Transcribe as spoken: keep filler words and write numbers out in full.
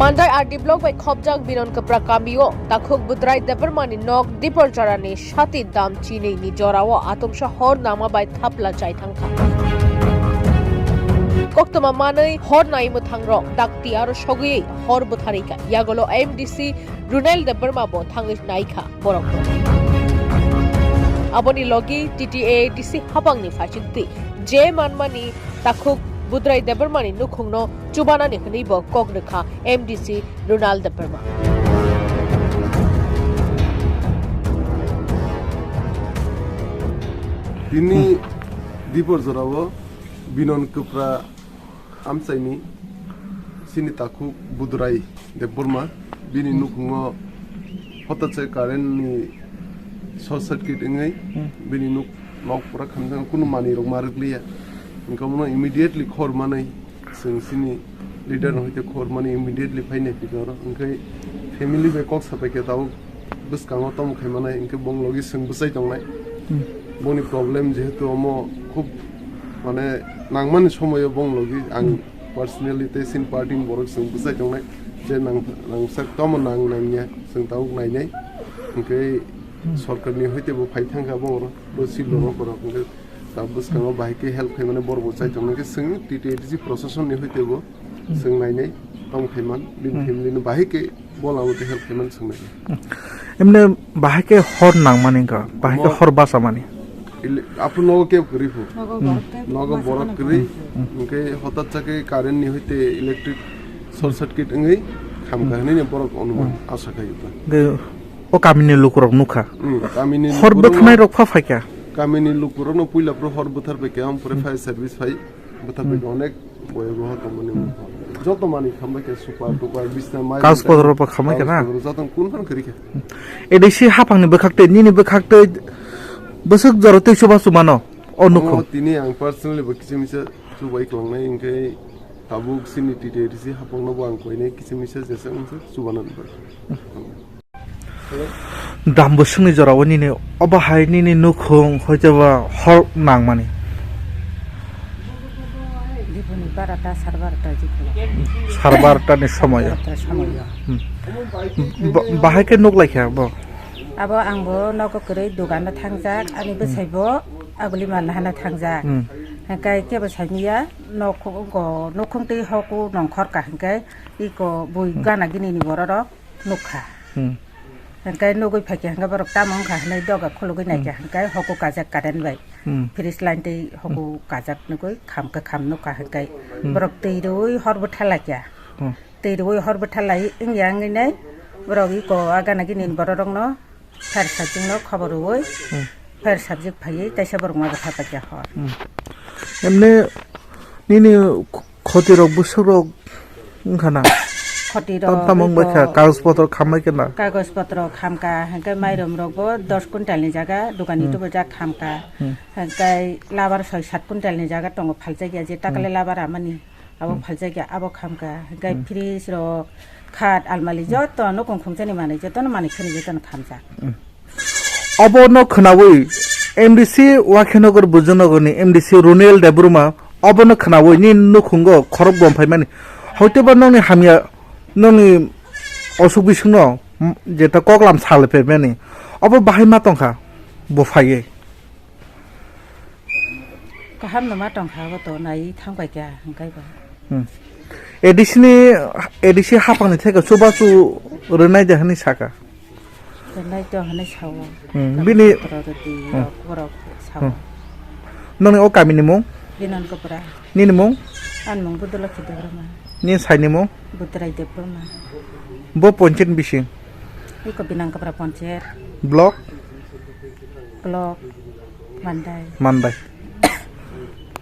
Mandai R D block bai khopjak Binon Kwpra kamio takhuk Budrai Debbarmani nok Diporjorani sati dam chinwi ni jorao atomsa hor nangma bai thapla chai thangkha. Koktwma manwi hor nai mwthangrok dakti aro sogwi hor bwtharwi kha. Yagolo M D C Runel Debbarma bo thangwi naikha borok. Aboni logi T T A D C hapangni phaichingtwi je manmani takhuk Budrai Debbarmani nukhungno chubanani hwnwi bo kok rwkha M D C Runal Debbarma. Tini Dipor jorao Binon Kwpra amchaini chini takhuk Budrai Debbarma bini nukhungo hotatse current ni short circuit wngwi bini nuk nok pura khamjak, kunu manwi rok ma rwkliya. Hwnkhe omo immediately khor manwi chwng chini leader no hoite khor mani immediately phai nai phi oro. Hwnkhe family bai kok sapai khe tabuk bwskango tamo khai manai, hwnkhe bong logi chwng bwchai tongnai. Boni problem jehetu omo khub mane nangmani somoyo bong logi ang personally tei chini party ni borok chwng bwchai tongnai je nang, nangsak tamo nang nangya chwng tabuk nainai. Hwnkhe sorkar ni hoite bo phai thangkha bong oro, bo silboro borok hwnkhe ta bwskango bahai khe help khai mani borok bo chai tongnai khe chwng T T A D C procession ni hoite bo chwng nainai tamo khai man bini family no bahai khe bola mate help khai man chwng nainai. Emne bahai khe hor nangmani wngkha, bahai khe hor basa mani. Ile, aphuru nogo kebo kwrwi phu. Nogo borok kwrwi, hwnkhe hotat chakhe current ni hoite electric short circuit wngwi khamkha hinwi borok onuman asa khai. Hwnkhe o kamini lukurok nukha. Hor bwtharnai rok pha phaikha. Kamini lukurokno puila phuru hor bwthar phaikha, ampore fire service phai. Bwtharbai onek boyogo tongmani. Joto manwi khambai khe super duper bisna mai. Kagoj potro bo khambai khe na? Kagoj potro joto kun phan kwrwi khe. A D C hapangni bwkhak tei nini bwkhak tei bwswk jora tei chubachu mano o nukhung. Tini ang personally bo kisa misa chubai kwlangnai, hwnkhe tabuk chini T T A D C hapangno bo ang koinai kisa misa jesa wngsa chubana. Dam bwswkni jorao nini obo hai nini nukhung hoiteba hor nangmani. Dipuni barata, sar barata jikolo. Sar barata ni somoyo. Barata somoyo. Hmm. Ba-, bahai khe nuk laikha bo? Abo ang bo nogo kwrwi dogano thangjak, ani bwsai bo aguli manna hana thangjak. Hmm. Hwnkhe kebo saimanya nokhung, nokhung tei hoku nongkhor ka hwnkhe iko bui gana gini ni bororok nukha. Hmm. Hwnkhe nugwi phaikha hwnkhe borok tamo wngkha hinwi doga khulugwi naikha hwnkhe hoku kajak current bai. Hmm. Fridge line tei hoku kajak nugwi kham khe kham nukha hwnkhe borok twi rwi hor bwtha laikha. Hmm. Twi rwi hor bwtha lai wngya wngwi nai borok iko agana gini bororokno fire subject no khobor rwi fire subject phaiwi taisa borok ma bwtha paikha hor. Hmm. Emne nini Khoti rok bwswk rok wngkha na? Khoti rok tam tamo wngbai kha, kagoj potro khambai khe na? Kagoj potro khamka, hwnkhe mairum rok bo dos quintal ni jaga, dukani tubu jak khamka. Hmm. Hwnkhe labar soi sat quintal ni jaga tongo phaljakya, je takale labar amani, abo phaljakya, abo khamka. Hwnkhe fridge rok, khat, almali joto nukung khungchani manwi jotono manwi khani jotono khamjak. Hmm. Obono khwnawi M D C Wakhenogor Bujunogorni M D C Runel Debbarma obono khwnawi nini nukhungo khorok gom phaimani. Hoiteba nokni hamya, nokni osuk bisingno, m-, jeta koklam salai phaimani. Obo bahai ma tongkha, bo phaiwi. Kaham no ma tongkha, bo to nai thang bai kha, hwnkhe bo. Hmm. A D C ni, A D C hapangni theke chubachu rwnai de hwnwi saka. Rwnai to hwnwi sao. Hmm, bini Kagoj potro rwdi rok borok sao. Hmm. Noni o kamini mung? Binon Kopra. Nini mung? Ani mung Budulokhi Debbarma. Nini saini mung? Budrai Debbarma. Bo ponchayat bising? Iko Binon Kopra ponchayat. Block? Block Mandai. Mandai.